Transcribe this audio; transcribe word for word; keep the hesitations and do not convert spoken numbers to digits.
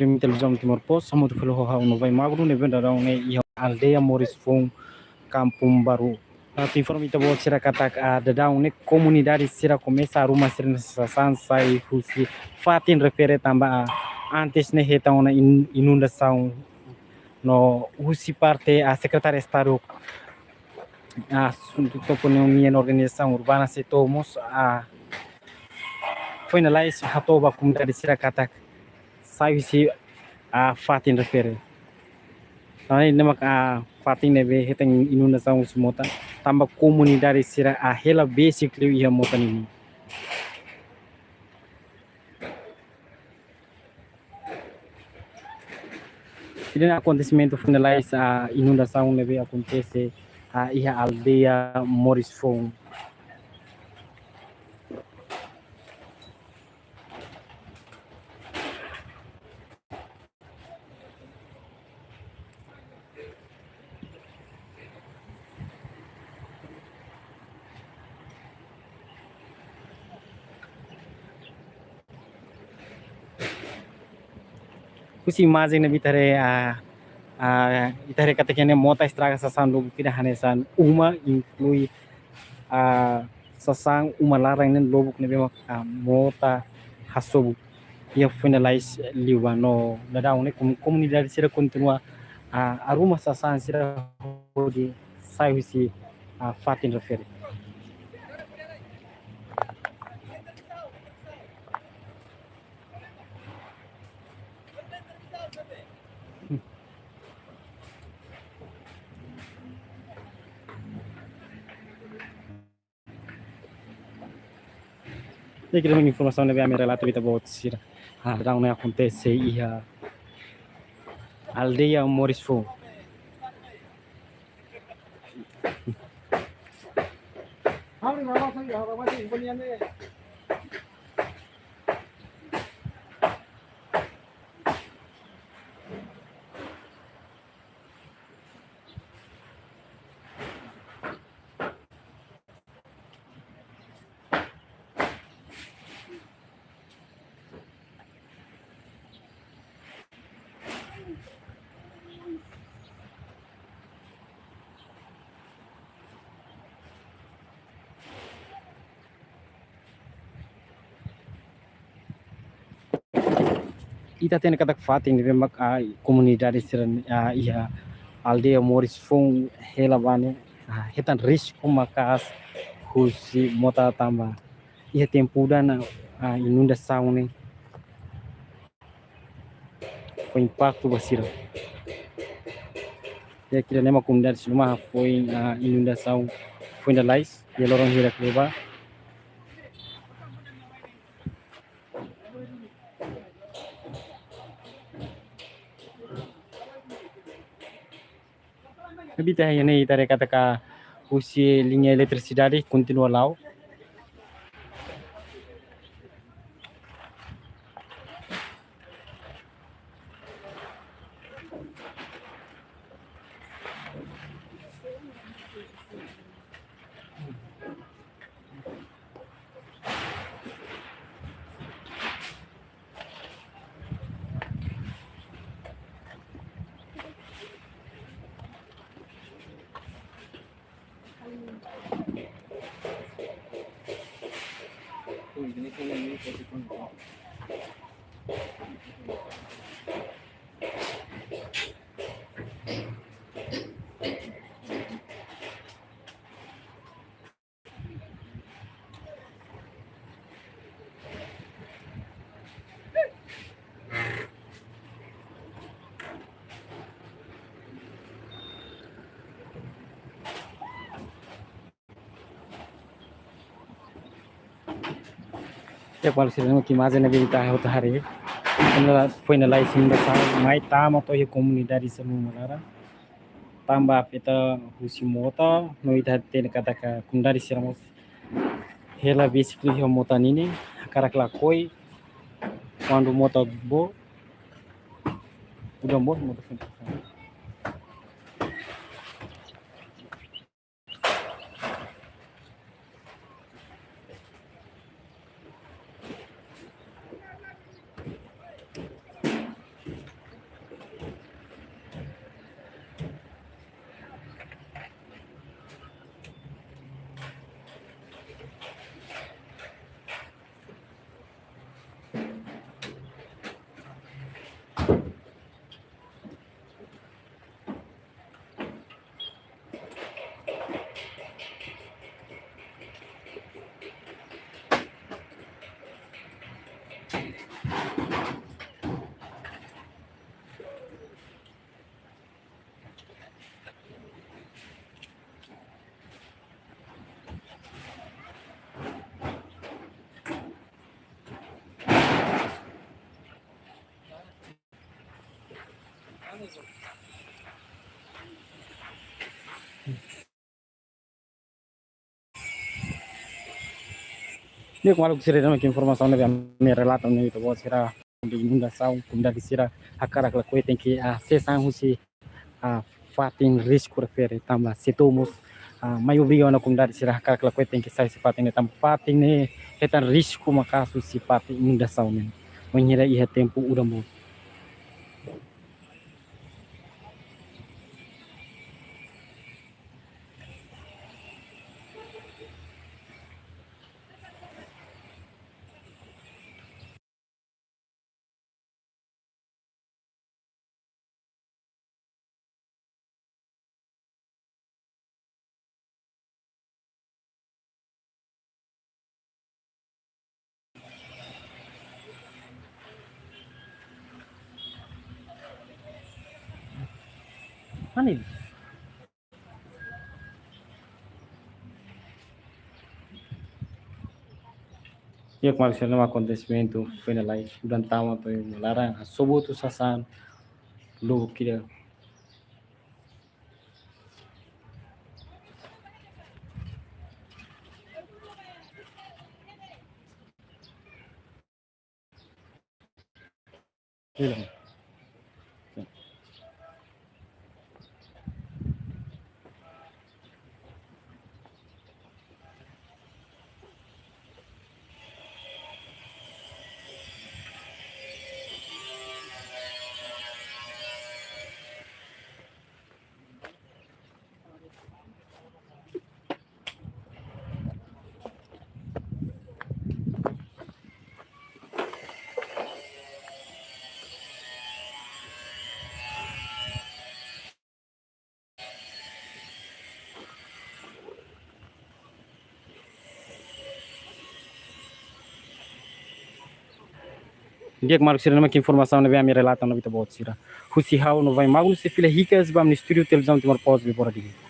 Televizaun Timor Post, hamutuk fali ho ha'u Novai Magno, ne'ebé daudaun ne'e iha aldeia Moris Foun, Kampung Baru. Atu informa ita-boot sira katak, ah, daudaun ne'e komunidade sira komesa arruma sira-nia sasán sai husi fatin refere tanba, ah, antes ne'e hetan ona in-, inundasaun no husi parte, ah, Sekretáriu Estadu, ah, Asuntu Toponímia no Organizasaun Urbana sei to'o mós, ah, foin lalais hato'o ba komunidade sira katak sai husi, ah, fatin refere. Tanba ne'e mak, ah, fatin ne'ebé hetan inundasaun husi mota, tanba komunidade sira, ah, hela besik liu iha mota ninian. Ida-ne'e akontesimentu foin lalais, ah, inundasaun ne'ebé akontese, ah, iha aldeia Moris Foun. Husi imajen ne'ebé ita haree, ah, ah, ita haree katak iha ne'e mota estraga sasán lubuk ida hanesan uma, inklui, ah, sasán uma laran ne'e lubuk ne'ebé mak, ah, mota hasobu. Iha foin lalais liu ba no daudaun ne'e kom-, komunidade sira kontinua, ah, arruma sasán sira hodi sai husi, ah, fatin refere. Ne'e ida-ne'e informasaun ne'ebé ami relata ba ita-boot sira. Ah, daudaun ne'e akontese iha aldeia Moris Foun. Ita hatene katak fatin ne'ebé mak, ah, komunidade sira, ah, iha aldeia Moris Foun hela ba ne'e, ah, hetan risku maka'as husi mota tanba iha tempu daudaun, ah, inundasaun ne'e fó impaktu ba sira. Iha ida-ne'e mak komunidade sira mak foin, ah, inundasaun foin lalais iha loron hirak liubá. Ne'ebé ita haree iha ne'e ita haree katak husi liña eletrisidade kontinua la'o. Iha kual sira no ki imajen ne'ebé ita hotu haree. Foin lalais inundasaun mai tama to'o iha komunidade sira uma laran. Tanba afeta husi mota, no ita hatene katak komunidade sira mós hela besik liu iha mota ninian, hakarak lakohi, kuandu mota boot, udan boot, mota sempre. Di'ak maluk sira, ida-ne'e mak informasaun ne'ebé ami relata mai ita-boot sira, inundasaun, komunidade sira hakarak lakohi tenke, ah, sai husi, ah, fatin risku refere tanba setor mós, ah, mai obriga ona komunidade sira hakarak lakohi tenke sai husi fatin ne'e tanba fatin ne'e hetan risku maka'as husi parte inundasaun ne'e. Bainhira iha tempu udan boot. Mana ini? Di'ak maluk sira, ne'e mak akontesimentu foin lalais, udan tama to'o iha uma laran, hasobu hotu sasán, lubuk ida. Di'ak maluk sira, ne'e mak informasaun ne'ebé ami relata mai ita-boot sira. Husi ha'u Novai Magnus, fila hikas ba ami-nia estúdiu Televizaun Timor Post, Bibora Dili.